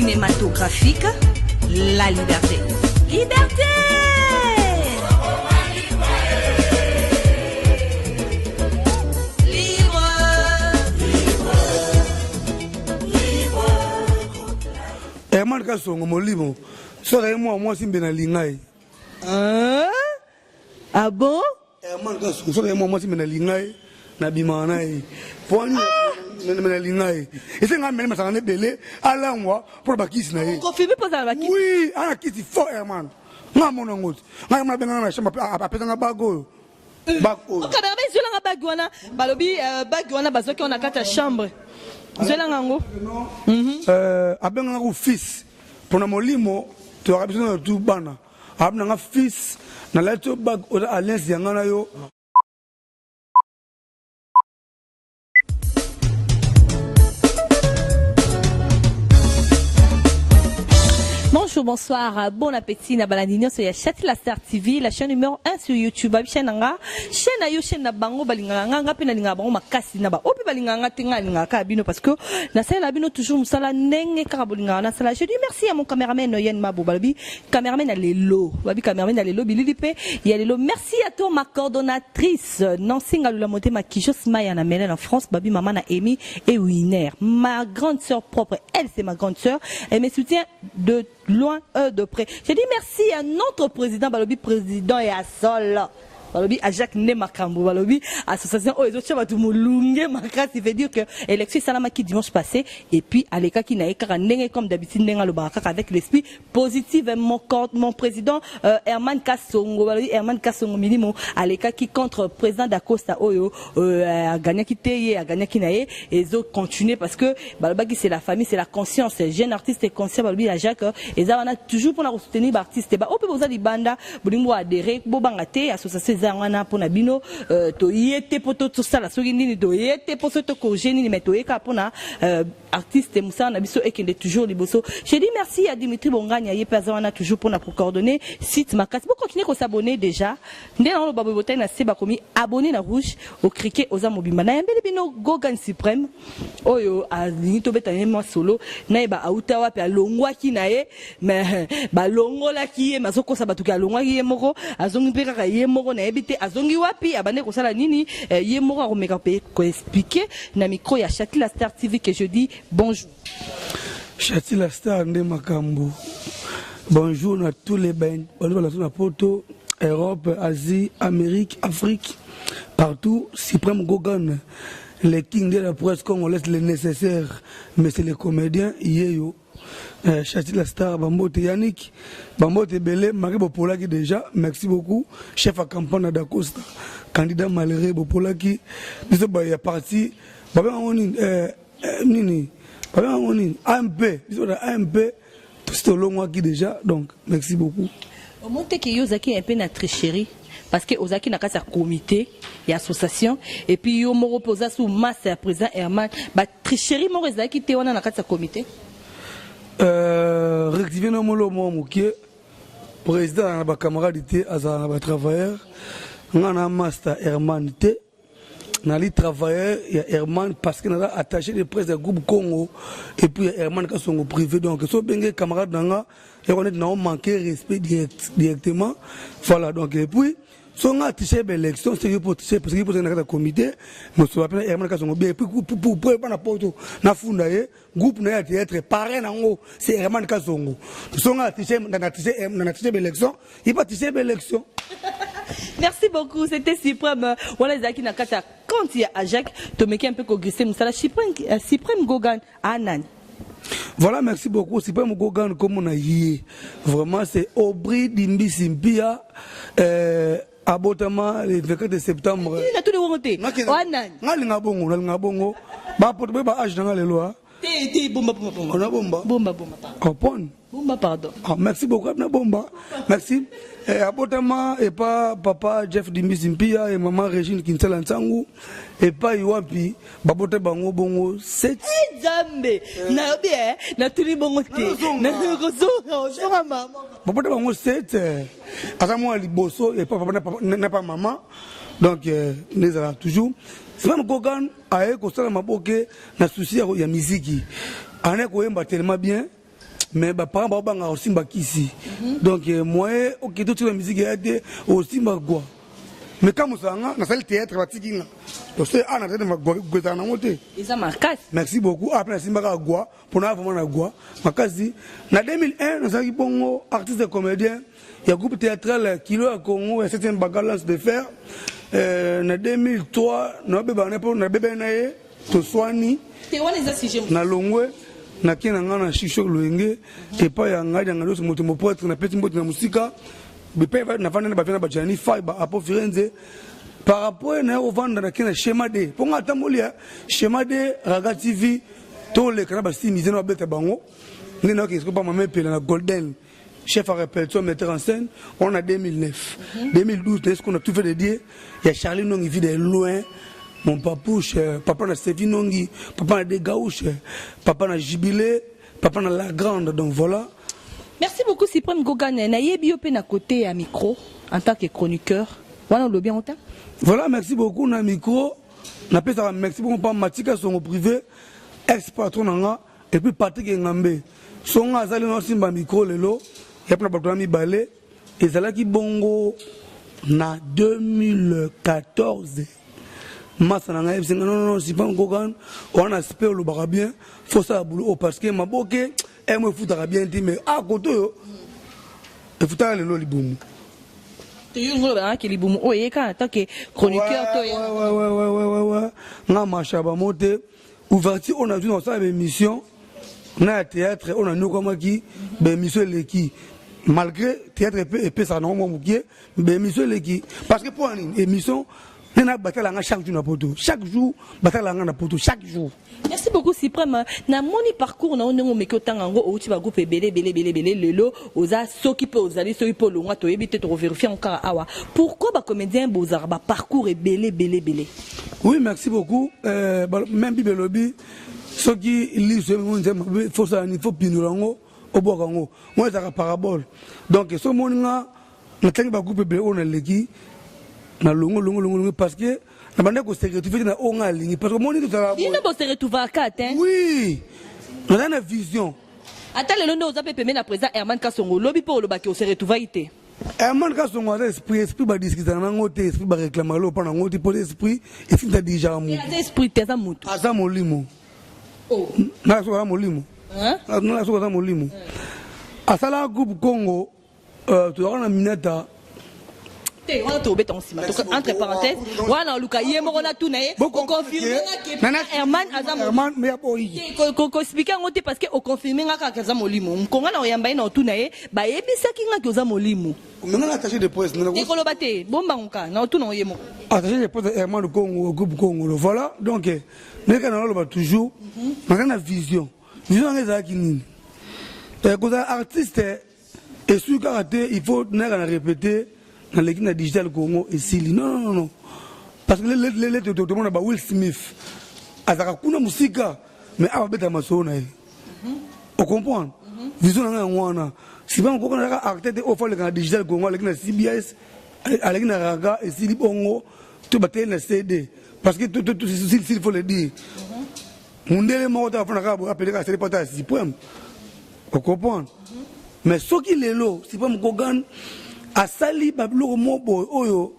Cinématographique, la liberté. Liberté! Herman Kasongo molimo soki aye mwa mwasi mbe nalinga ye. Ah bon? Herman Kasongo soki aye mwa mwasi mbe nalinga ye nabimaka na ye po mbe nalinga ye esenga amele masanga na ebele alangwa mpo na bakisi na ye. Confirme mpo ozala bakisi. Oui, ana kisi fort Herman. Nga mona yango te. Nga mona abenganga na chambre apesanga bague oyo. Bague oyo. Okabela ba ezwelanga bague wana balobi bague wana bazwaki yango na kati ya chambre. Zwelanga yango. Abenganga ku fils pona molimo toyaka biso na tu bana. Abenganga fils nalati yo bague oza alliance ya nga na yo. Bonjour, bonsoir, bon appétit na balandi nyonso ya Chatila Star TV, la chaîne numéro 1 sur YouTube. Babi chaîne nga, chaîne na yo chaîne na bango balingaka nga, nga pe nalingaka bango makasi na ba opi balingaka nga te nga nalingaka kaka bino parce que nasalela bino toujours mosala ndenge kaka bolingaka nasala. Je dis merci à mon cameraman Yann Mabo balobi cameraman ya lelo, babi cameraman ya lelo bilili pe ya lelo. Merci à toi ma coordonnatrice Nancy Ngalula Motema Kijos Maya na Melen en France, babi maman na Amy et Winner. Ma grande sœur propre, elle c'est ma grande sœur, elle me soutient de loin de près. Je dis merci à notre président balobi président ya sol. Balobi à Jacques Nemakambo, balobi association oyo ezotia bato molunge makasi, veut dire que élection esalamaki dimanche passé et puis alekaki na ye kaka ndenge comme d'habitude ndenge alobaka kaka avec l'esprit positif. Mon président Herman Kasongo, balobi Herman Kasongo milimo alekaki contre président Dacosta oyo agagnaki te ye agagnaki na ye ezo continuer parce que balobaki c'est la famille, c'est la conscience, jeune artiste est conscient. Balobi ya Jacques eza wana toujours mpona kosoutenir ba artiste ba oyo mpe boza libanda bolingi bo adhérer bobanga te, association eza wana mpona bino. Toye te mpo tosala soki nini, toye te mpo soki tocorriger nini, mais toye kaka mpona artiste mosala na biso ekende toujours liboso. Je dis merci à Dimitri Bongania, ye mpe aza wana toujours mpona kocoordonner site makasi. Bocontinue kos'abonner déjà nde nango loba boye, botali na se bakomi abonné na rouge, ocrique oza mobimba. Nayambeli bino Gogan Suprême oyo alingi tobeta ye mwa solo nayeba auta wapi, alongwaki na ye mais balongolaki ye, mais azokosa bato ke alongwaki ye moko, azongi mpe kaka ye moko. Nayebi te azongi wapi, abandi kosala nini. Ye moko akomeka mpe koexpliquer na micro ya Chatila Star TV que je dis bonjour. Chatila Star nde makambo. Bonjour na tous les ben bato balatu na Poto, Europe, Asie, Amérique, Afrique, partout. Suprême Gogan, le king de la presse congolaise, le nécessaire, mais c'est les comédiens yeyo. Chatila Star bambote, Yannick bambote ebele maki bopolaki déjà. Merci beaucoup chef à campagne na Dacosta, candidat malheureux. Bopolaki biso ya parti babengango nini, nini babengango nini, AMP, biso na AMP tosi tolongwaki déjà, donc merci beaucoup. Omoni te ke yo ozalaki un peu na tricherie parce que ozalaki na kati ya comité ya association et puis yo moko mpe oza sous masse ya président Herman, batricherie moko ezalaki te wana na kati ya comité? Rectifie na molo mwa moke, président na bacamarade te, azala na batravailleur. Nga na master Herman te, nali travailleur ya Herman parce que naza attaché de presse ya groupe Congo et puis ya Herman Kasongo privé. Donc so obenge camarade na nga yako neti nao manquer respect directement, voilà. Donc et puis so nga atriche baélection, soki po triche, soki po na kati ya comité mosolo ape na Herman Kasongo bien. Et puis pour bana Poto nafunda ye groupe na ye ya théâtre, parrain nango c'est Herman Kasongo. So nga atriche na triche baélection, ye pa triche baélection. Merci beaucoup, c'était Suprême. Voilà ezalaki na kati ya compte ya Ajak, tomeki un peu koglisser mosala. Suprême, Suprême Gogan anani? Voilà, merci beaucoup. Suprême Gogan, comme on a yé. Vraiment, c'est Aubry Dimbisi Mpia, abotama le 24 septembre. Natuni bongo te, wanani? Ngalinga bongo, nalinga bongo. Ba poto ba âge nanga lelo. Ah. Te te, bomba bomba bomba. On a bomba. Bomba bomba. Comprendre? Bomba, pardon. Ah, merci beaucoup, na bomba. Merci. Abotama epa papa Jeff Dimbisi Mpia et maman Régine Kinsala Nsangu epai wapi babota bango bongo 7. Nzambe, nayobi e natuni bongo te, nakozonga ozonga mama. Babota bango 7, aza mwana liboso epa papa na pa mama. Donc nde ezalaka toujours Simon Gogan aye kosala maboke na souci ya miziki, anaye koyemba tellement bien. Mais baparent baobangaka kosimba kisi. Donc moyen okende otika musique eya te, osimba gwa. Mais kamosaka nga nasali théâtre, batiki nga tose a na tete gwezaka nango te. Eza makasi. Merci beaucoup. Apres nasimbaka gwa mpona vraiment na gwa makasi. Na 2001 nazalaki bongo artiste comédien ya groupe théâtral Kilo ya Congo ya 7e bagalance de fer. Na 2003 nabebana mpo nabebani na ye, toswani. Te, wana eza sujet mosusu. Na longwe, nakie na ngai na Shishok Loyenge epai ya ngai yanga nyonso moto mopotre. Napesi mbote na mosika epai navanda na bavia na bajani fai ba Apo Firenze. Par rapport na ye kovanda, nakie na Schéma D mpo ngai atamboli ya Schéma D, Raga TV, toleka na basimize na babeta bango nde nayoki esiko pa mama Epela na Golden, chef à répétition, metteur en scène. On a 2009, 2012 est-ce qu'on a tout fait de Dieu il y a Charlie Nongi vit de loin, mon papouche, papa na Sevi Nongi, papa na Degaouche, papa na Jubilé, papa na La Grande. Donc voilà. Merci beaucoup, Suprême Gogan. Nayebi yo mpe na côté ya micro en tant que chroniqueur wana, olobi yango te. Voilà, merci beaucoup. Na micro napesaka merci beaucoup mpa Matika Songo privé, ex patron na nga, et puis Patrick Engambe. Songo azali na osimba micro lelo ya mpona bato na mibale. Ezalaki bongo na 2014. Masa na ngai yebisinga: "Non, non, Suprême Gogan wana spe olobaka bien, fosala boulot oyo parce que maboke emo efutaka bien te, mais a kote oyo efutaka lelo libumu." Te, yo ngo olobaka libumu oyo eyeka en tant que chroniqueur to ya nga masha bamo te. Ouverture oyo nazwi na kosala baémission na ya théâtre oyo nanyokwamaki, baémission eleki. Malgré théâtre epe epesaka nango mwa mokie, baémission eleki parce que mpo ya nini? Émission nde na batala nga chaque jour na poto, chaque jour batala nga na poto, chaque jour. Merci beaucoup, Suprême. Namoni parcours na yo ndenge omeki otanga yango, outi bagroupe ebele ebele ebele ebele. Lelo oza soki mpe ozali, soki mpe olongwa, toyebi te, tokovérifie yango kaka awa. Pourquoi bacomédien bozalaka baparcours ebele ebele ebele? Oui, merci beaucoup. Même Bible elobi soki liso nzembe mabe, fosala nini? Fo pindola yango, obwaka yango. Wana ezalaka parabole. Donc so omoni nga natangi bagroupe ebele oyo naleki na longo longo longo longo, parce que na bande kose retrouver te na oyo nga alingi, parce que omoni tozala. Bino bose retrouvaka te. Oui, naza na vision. Ata lelo nde oza mpe pembeni na président Herman Kasongo, olobi mpe olobaki ose retrouvaki te. Herman Kasongo aza esprit. Esprit badiskutaka nango te, esprit baréclamaka lelo mpa nango te, mpo esprit esprit adirigeaka motu. Aza esprit te, aza motu. Aza molimo. Oh. Naka soki aza molimo. Hein? Naka soki aza molimo, asalaka groupe Congo, tozalaka na Minata. Te, wana tobeta ngo nsima. Entre parenthèse, wana oluka ye moko natuna ye, oconfirme nga ke Herman aza Herman me ya boyi. Koexpliquer yango te, parce que oconfirme nga kaka aza molimo. Nkonga na oyamba ye na otuna ye, bayebisaki nga ke oza molimo. Menga na attaché de presse. Te, koloba te, bombango kaka na otuna ngo ye moko. Attaché de presse Herman Congo, groupe Congo. Voilà, donc ndenge kaka naloba toujours, naza na vision. Vision yanga ezalaki nini? Kozala artiste esui kaka te, il faut nayaka na répéter, naleki na Digital Congo, esili. Non, non, non, parce que lele tomona ba Will Smith azalaka kuna mosika, mais awa abetaka masolo na ye. Ocomprendre? Vision na ngai yango wana. Sima koka nazalaka artiste te oyo fo aleka na Digital Congo, aleki na CBS, aleki na Raga, esili bongo, to bateli na CD. Parce que s'il faut le dire, mundele moko te afanda kaka boye apeleka asali pata ya Suprême. Ocomprendre? Mais soki lelo Suprême Gogan asali babiloko moko boye oyo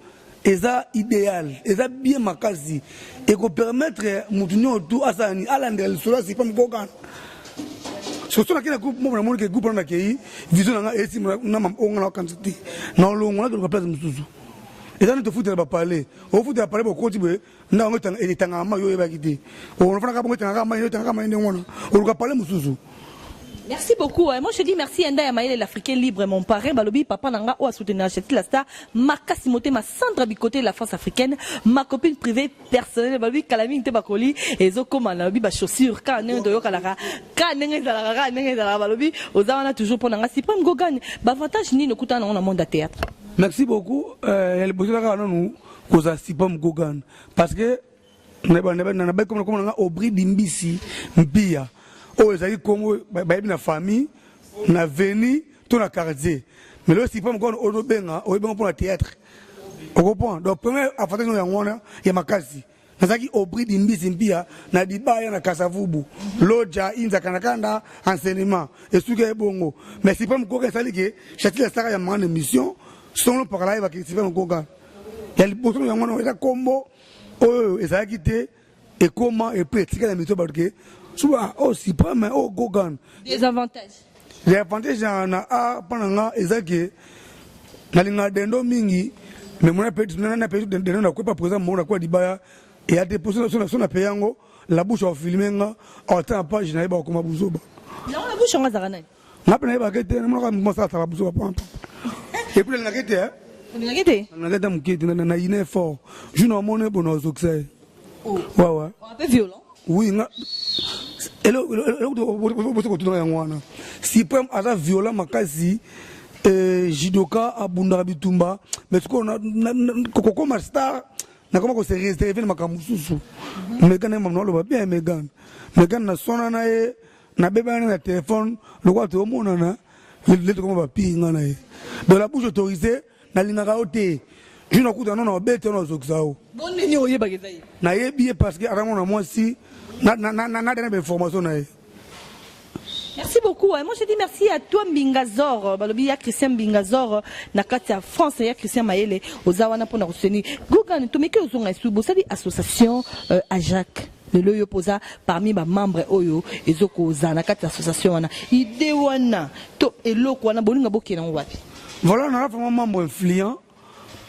eza idéal, eza bien makasi, ekopermettre motu nyonso tu asala nini? Alandela lisolo ya Suprême Gogan. Soso nakei na groupe moko, namoni ke groupe wana nakei, vision na nga esi na onga na okanisa te, na olongo nakeluka place mosusu. Eza nde tofutela bapale, ofutela pale, bokoti boye, ndako yango etangaka mai, oyo oyebaki te, ofanaka bongo, etangaka mai, etangaka mai ndenge wana, oluka pale mosusu. Merci beaucoup. Moi, je dis merci à Ndaya Maël, l'Africain libre, mon parrain, Balobi, papa Nanga, ou à soutenir Chetila la star, Makasi Moté, ma Sandra Bikoté, la France africaine, ma copine privée personnelle, Balobi, Kalami, Ntebakoli, Ezoko, Manabi, ba chaussure, ka ndenge toyokalaka, ka ndenge ezalaka, ka ndenge ezalaka, Balobi, oza toujours pour Nanga, Suprême Gogan, ba avantage nini okuta na monde ya théâtre. Merci beaucoup. Ya liboso kaka nanu kozala Suprême Gogan, parce que nabai komona nanga Aubry Dimbisi Mpia oyo ezalaki kombo bayebi na famille, na veni to na quartier. Mais lelo Suprême Gogan oyo ozobenga, oyebenga mpona théâtre. Ocomprendre? Donc premier avantage oyo yango wana ya makasi. Nazalaki Aubry Dimbisi Mpia na Dibaya na Kasavubu, Lodja, Inza, Kandakanda, enseignement esuki ye bongo. Mais Supreme Gogan esali ke Chatila asalaka ya manga na émission songolo mpakala ayebaki Supreme Gogan ya liboso yango wana eza kombo oyo ezalaki te ekoma epuis etikali na mito bato ke suba oyo Supreme oyo Gogan. Désavantage. L'avantage na art mpo na nga eza ke nalingaka dendo mingi mais mona pe na pe dendo na kwepa président moko na kwa libaya eya te mpo so na pe yango la bouche afilme nga ata na page na ye bakoma buzoba. Yango la bouche yango azalaka nani? Nga mpe nayebaka te, namonaka mwasi asala buzoba pampa et puis nalingaka te. Olingaki te? Nalingaka te moke te, na yine fort jour na omoni bono azokisa ye. Wawa. Un peu violent. Oui, nga eloko kotuna yango wana Suprême aza violent makasi, judoka abundaka bitumba, mais sikoyo kokoma star nakoma kose réserve na makambo mosusu. Megan ye mamna aloba bien Megan, Megan naswana na ye, nabebana na telefone lokola toyomonana lelo tokoma bapii nga na ye. Donc la bouche autorisée, nalingaka yo te, jour nakuta no na obete no azokisa yo. Bonini oyebaka eza ye? Nayebi ye parce que aza mwana mwasi nadana bainformation na ye. Merci beaucoup. Moi, je dis merci à toi, Mbingazor. Balobi, ya Christian Mbingazor, na kati ya France, ya Christian Mayele, oza wana pona koseni. Gogan, tomeki ozonga esu, bosali association AJAC. Lelo yo poza parmi ba membre oyo ezokoza na kati ya association wana. Idée wana, to eloko wana bolinga bokena wapi? Voilà, na vraiment membre influent.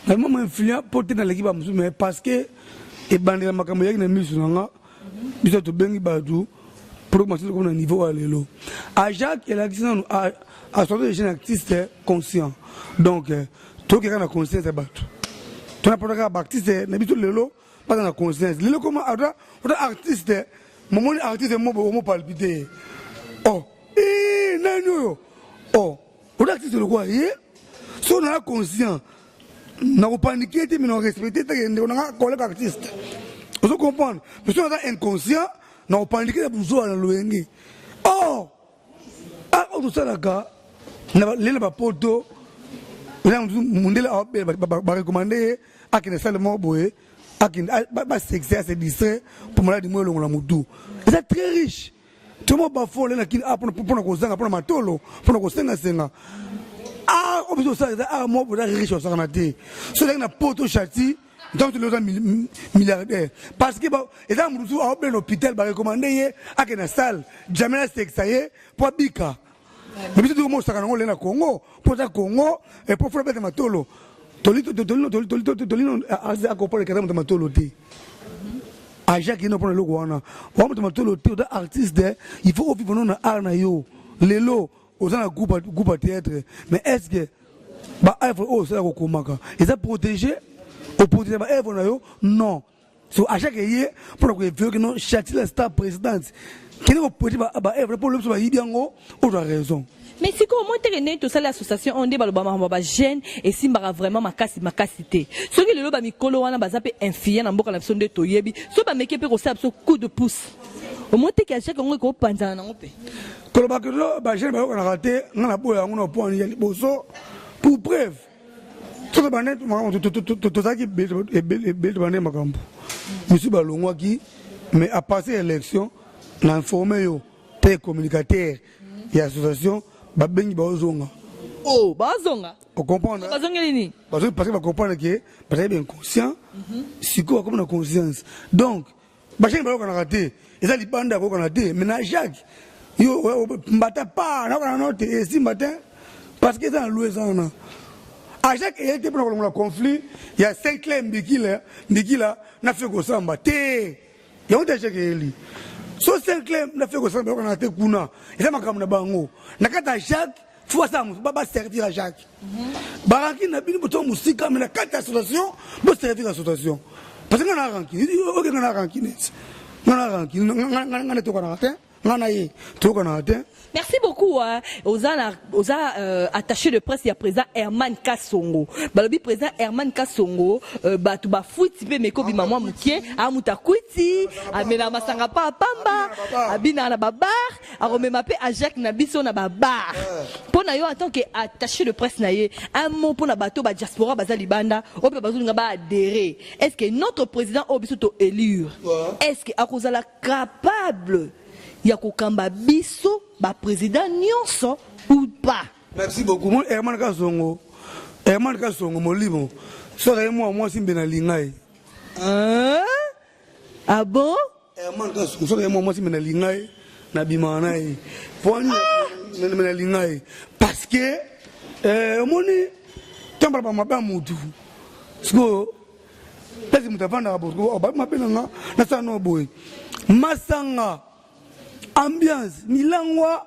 Na membre influent po te naleki ba mosusu, mais parce que ebandela makambo eyaki na miso na nga, biso tobengi bato pour commencer comme na niveau ya lelo. AJAC elakisi nanu association des jeunes artistes conscients. Donc tokeka na conscience ya bato. Tona kaka ba artiste na biso lelo baza na conscience. Lelo koma ata artiste momoni artiste mo omo palpite. Oh, eh nani oyo? Oh, oda artiste lokola ye so na conscient na kopanike te, mais na respecte te ndeko nanga collègue artiste. Ozo comprendre? Mais so naza inconscient na kopanike na buzoba na loyenge. Or ah oyo tosalaka lelo bapoto mundele barecommande ye akende sale moko boye, akende basexe ase distrait mpo maladi mo elongola motu. Eza très riche tomo bafole na kini mpona kozanga, mpona matolo, mpona kosengasenga. Ah oyo biso osala eza ah moko boza riche osakana te. So ezalaki na poto chati ntango tolelo oza milliardaire parce que eza motu mosusu aobela na hôpital, barecommande ye akende na salle jamais asekisa ye mpo abika. Mais biso tokomo osaka nango le na Congo mpo eza Congo mpo fona beta matolo tolino akopona kata moto matolo te. AJAC ino mpona eloko wana wa moto matolo te. Oza artiste, il faut ovivre no na art na yo. Lelo oza na groupe ya théâtre, mais est ce que baœuvre oyo osala kokomaka eza protégé, oprotege baœuvre na yo? Non. So AJAC eye mpona koévoke no Chatila star présidente kende koprotege baœuvre mpo lobiso bayibi yango, ozwa raison. Mais sikoyo moi teke ndenge tosali association oyo nde baloba makambo ya bajeune esimbaka vraiment makasi makasi te. Soki lelo bamikolo wana baza mpe influent na mboka na biso nde toyebi, so bameki mpe kosala biso coup de pouce, omoi teke AJAC yango ekopanzana nango mpe. Koloba ke bajeune bayokanaka te, nga na boya yango na point ya liboso. Pour preuve, soki bande tozalaki ebele, tobande makambo mosusu balongwaki, mais à partir ya élection na informe yo te, communicateur ya association babengi baozonga. Oh, bazonga? Ocomprendre? Bazongeli nini? Parce que bacomprendre ke bazali bainconscient, sikoyo bakomi na conscience. Donc bajeune bayokanaka te, eza libanda ya koyokana te, mais na AJAC yo mbata pa nayokana no te, esimba te parce que eza na loi. Eza wana AJAC eyeli te mpona kolongola conflit ya Sinclair Mbikila Mbikila na fe kosamba te. Yango te AJAC eyeli. So Sinclair na fe kosamba bayokana te kuna, eza makambo na bango. Na kati ya AJAC fo basala baservir AJAC barankine na bino boto mosika, mais na kati ya association boservir association parce que nga na rancune oke, nga na rancune, nga na rancune, nga netokanaka te. Nga na ye toyokanaka te. Merci beaucoup hein. Oza na oza euh, attaché de presse ya président Herman Kasongo. Balobi président Herman Kasongo euh, bato ba fuiti pe meko bima mwa mukie, amuta kwiti, amela masanga pa pamba, abina na ba bar, akomema pe a Jacques na biso na ba bar. Pona yo en tant que attaché de presse na ye, un mot pona bato ba diaspora baza libanda, ope bazolinga ba adhérer. Est-ce que notre président oyo biso to élire, est-ce que akozala capable ya kokamba biso ba président nyonso ou pas? Merci beaucoup. Moi, Herman Kasongo, Herman Kasongo, molimo. Soki ye mwa mwasi mbe nalinga ye. Hein? Ah bon? Herman Kasongo, soki ye mwa mwasi mbe nalinga ye, nabimaka na ye. Po nini mbe nalinga ye? Parce que eh, omoni ntango balobaka mabe ya mutu sikoyo place moto avandaka boye babi mabe na nga nasala nao boye masanga ambiance milangwa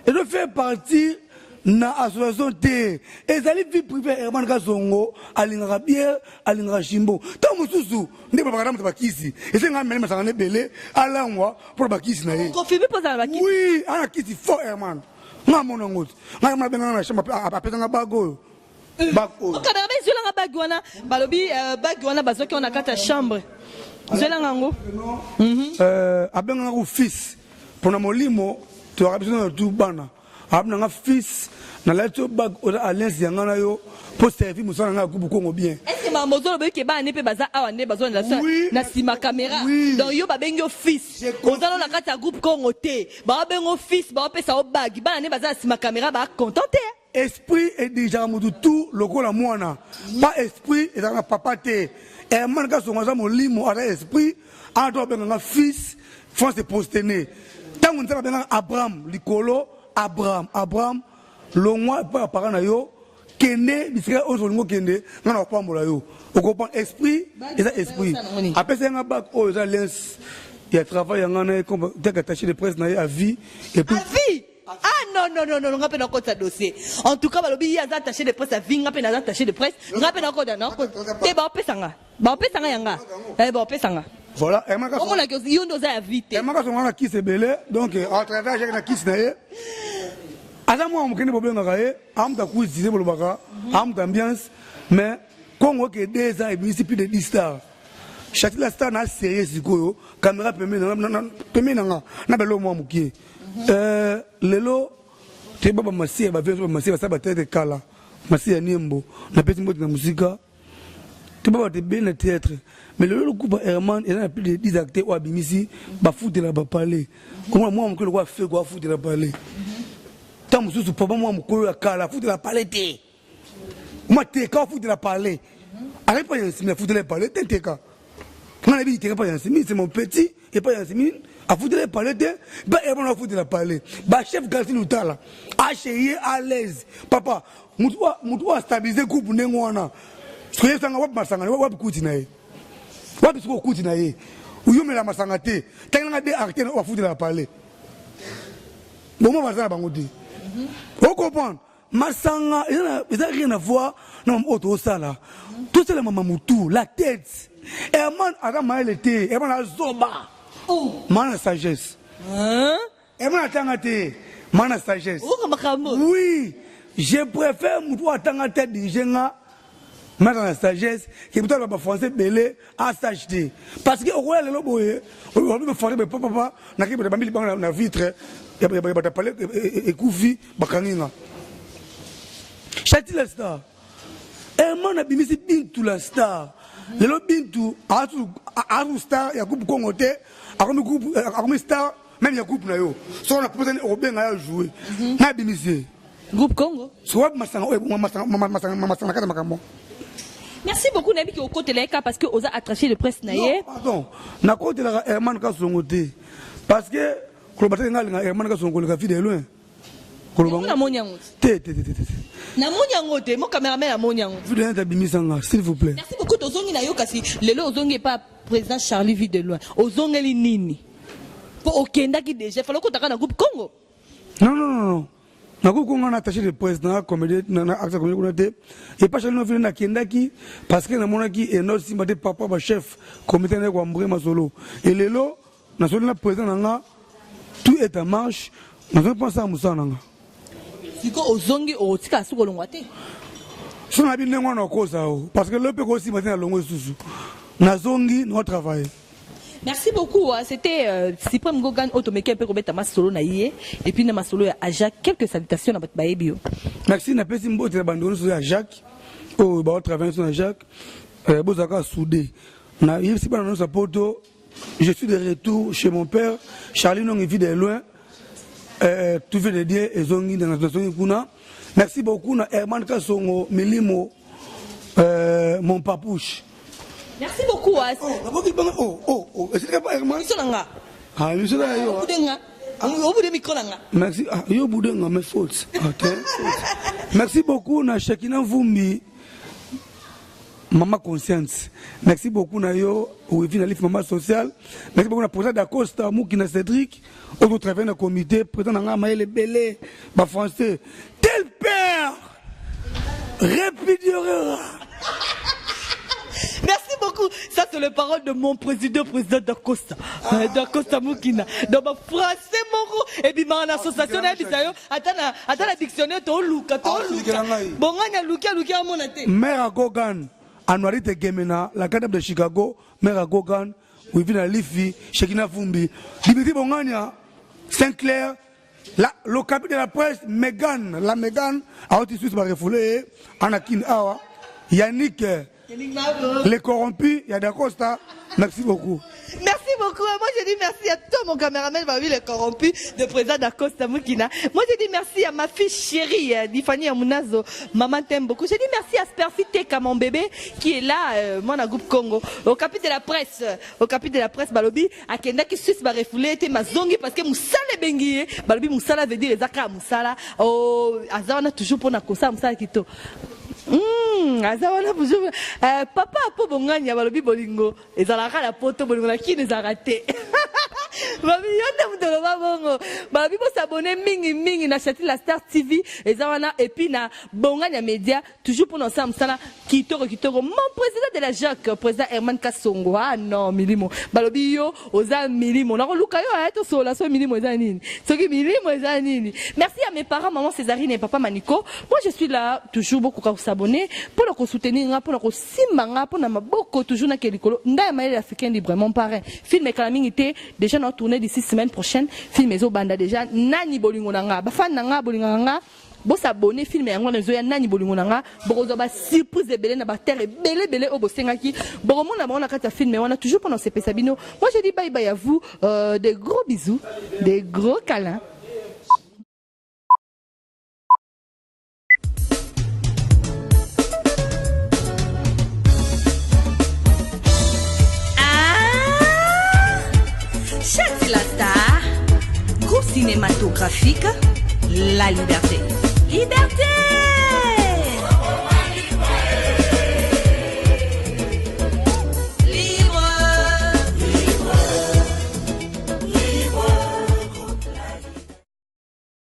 ezo faire partie na association te. Ezali vie privée ya Herman Kasongo. Alingaka bière, alingaka chimbo. Ntango mosusu nde balobaka na moto bakisi esenga amele masanga na ebele, alangwa mpona bakisi na ye. Confirme mpo ozala bakisi. Oui, ana kisi fort Herman. Nga amona yango te. Nga Herman abenganga na chambre, apesanga bague oyo, bague oyo. Okabela ezwelanga bague wana. Balobi bague wana bazwaki wana na kati ya chambre. Zwelanga yango. Abenganga ku fils mpona molimo toyaka biso na tu bana. Abenganga fils, nalati yo bague oza alliance ya nga na yo mpo servi mosala na nga ya groupe Congo bien. Est ce que makambo ozoloba oyoki bana ne mpe baza awa nde bazolanda biso na nsima caméra? Oui. Donc yo babengi yo fils, Je confirme. oza no na kati ya groupe Congo te, baobenga yo fils, baopesa yo bague, bana ne baza na nsima caméra bacontent te. Esprit edirigeaka motu tout lokola mwana, pas esprit ezalaka na papa te. Herman Kasongo aza molimo, aza esprit. Ana to abenganga fils, France prostene. Ntango Nzambe abengaka Abraham likolo, Abraham, Abraham longwa epai ya parent na yo, kende bisika oyo olingi okende, nga na kopambola yo. Okoprendre esprit eza esprit. Apesaki nga bac oyo eza lens ya travail ya nga na ye comme tel attaché de presse na ye à vie. Et puis à vie. Ah non non non non, nga mpe nakotisa dossier. En tout cas balobi ye aza attaché de presse à vie, nga mpe naza attaché de presse, nga mpe nakota nakota te. Baopesa nga, baopesa nga yanga, eh, baopesa nga. Voilà, Herman Kasongo. Omonaki yo nde oza ya vie te. Herman Kasongo na kisi ebele, donc à travers Jacques na kisi na ye. Aza mwana moke nde bobengaka ye, amuta kuizi nde bolobaka, amuta ambiance, mais Congo ke 2 ans ebimisi plus de 10 stars. Chati la star na sérieux sikoyo, caméra pembeni pembeni na nga na belo mwa mokie. Lelo toyeba bamasiya, bavieux bamasiya basala batete kala, masiya niembo napesi mbote na mosika. Toyeba bato ebele na théâtre, mais lelo lokupa Herman eza na plus de 10 acteurs oyo abimisi bafutela bapale. Omona mwa moke lokola feko afutela pale, ntango mosusu papa mwa mokolo ya kala afutela pale te. Mwa teka afutela pale, azali mpa ya nsimi afutela pale te. Teka nga nayebi teka mpa ya nsimi, c'est mon petit epai ya nsimi afutela pale te. Mpe Herman afutela pale, bachef Galti Lutala acheye à l'aise. Papa mutu oyo astabilize groupe ndenge wana, soyesanga wapi masanga, wapi kuti na ye, wapi soki okuti na ye oyomela masanga te. Ntangelanga de acteur oyo afutela pale, bomo baza na bango te. Ocomprendre, masanga eza rien à voir na mama oyo tozosala. Tosalema mamutu la tête. Herman aza mayele te, Herman azoba maa na sagesse. Herman atanga te, maa na sagesse. Oui, je préfère mutu oyo atanga te dirige nga mata na sagesse ke mutu aloba bafrançais ebele asage te. Parce que okoya lelo boye, olobi bafrançais boye, papapa nakei bato bambi libanga na vitre ya bato pale ekufi, bakangi nga. Chati la star, Herman abimisi Bintu la star. Lelo Bintu azu star ya groupe Congo te, akomi groupe, akomi star même ya groupe na yo. Soki na propose okobenga ya jouer na abimisi ye. Groupe Congo. So wapi masanga oyo, masanga masanga na kati ya makambo. Merci beaucoup. Nayebi ke okotela ye ka parce que oza attaché de presse na ye. Pardon, nakotelaka Herman Kasongo te, parce que koloba te nga alinga Herman Kasongo koleka vie de loin. Koloba namoni yango te te te te te. Namoni yango te, mo cameraman amoni yango. Vie de loin abimisanga, s'il vous plaît. Merci beaucoup. Tozongi na yo kasi lelo ozongi epa président Charlie vie de loin. Ozongeli nini? Po okendaki déjà, fallait okotaka na groupe Congo. Non non non non, nakoki konga na attaché de presse na comédie na acte comédie kuna te. Epa Charlie Novile nakendaki parce que namonaki eno simba te. Papa bachef comité na ye koambre masolo. E lelo nasoli na président na nga. Tout est en marche. Nazongi mpo nasala mosala na nga. Siko ozongi, okotikala soki olongwa te. So nayebi ndenge wana okoza o, parce que lobi mpe kosimba te, na longo lisusu, nazongi nao travailler. Merci beaucoup. Hein. C'était Suprême Gogan Otomeke pe kobeta masolo na ye et puis na masolo ya Aja, quelques salutations na bato bayebi yo. Merci, napesi mbote na bandeko nyonso ya Jacques oyo baotravaille nyonso na Jacques, bozalaka soudé. Nayebisi bana nyonso ya poto, je suis de retour chez mon père Charlie Nongi, vit de loin, tout fait de Dieu ezongi, nazongi kuna. Merci beaucoup na Herman Kasongo Milimo, mon papouche. Merci beaucoup. Hein. Oh, naboki banga, oh, oh, oh. Esilika pa Herman. Miso na nga. Ah, miso na yo. Obudenga. Obude micro na nga. Merci. Ah, yo budenga mais faute. Ok. Merci beaucoup na Shekina Vumbi. Maman Conscience. Merci beaucoup na yo, Wifi na Lif Maman Sociale. Merci beaucoup na président d'Acosta, Moukina Cédric, autre travail dans le comité, président na nga Maël Belé, ba français. Tel père répudiera. Merci beaucoup. Ça, c'est les paroles de mon président, président d'Acosta. Ah. D'Acosta Moukina. Donc, ma français, moko, et puis, ma association, ata na dictionnaire, to luka, to luka. Bon, nga luka, luka, mon athée. Mère Gogan, Anuarite Gemena, la carte de Chicago, Mère Gogan, Wivina Lifi, Shekina Vumbi, Dimitri Bongania, Sinclair, le capitaine de la presse, Megan, la Megan, a aussi Suisse refoulé, Anakin Awa, Yannick, les corrompus, Yada Costa, merci beaucoup. Merci beaucoup. Moi, je dis merci à toi, mon caméraman, bah oui, les corrompus de président d'Acosta Moukina. Moi, je dis merci à ma fille chérie, Difani Amunazo, maman t'aime beaucoup. Je dis merci à Sperfi Teka, mon bébé, qui est là, moi, dans le groupe Congo. Au capitaine de la presse, au capitaine de la presse, Balobi, à Kenda qui Suisse va refouler, était ma zongi parce que Moussala Bengi, Balobi, Moussala veut dire Zaka Moussala. Oh, Azana toujours pour Nakosa, Moussala Kito. Aza wana toujours, papa apo bongani ya balobi bolingo ezalaka na poto, bolingo na kini ezalaka te. Babi yo nde moto oloba bongo. Balobi bosabone mingi mingi na Chati la Star TV eza wana, et puis na Bongani ya média toujours pour osala mosala kitoko kitoko. Mon président de la Jacques, président Herman Kasongo. Ah non, milimo. Balobi yo oza milimo. Nakoluka yo aya tosola so milimo eza nini. Soki milimo eza nini. Merci à mes parents, maman Césarine et papa Maniko. Moi je suis là toujours beaucoup pour s'abonner, pour le soutenir, pour le simba, pour na maboko toujours na kelikolo. Ndaya Maël africain libre, mon parrain. Film ekala mingi te, déjà na tourné d'ici semaine prochaine. Film ezo banda déjà nani bolingo nanga. Ba fan nanga bolingo nanga. Bo s'abonner film yango na zoya nani bolingo nanga, bokozwa ba surprise ebele na ba terre ebele ebele oyo bosengaki. Bokomona bango na kati ya film wana toujours pendant sepesa bino. Moi je dis bye bye à vous, des gros bisous, des gros câlins. Ah, Chati la Star, groupe cinématographique, La Liberté. Liberté!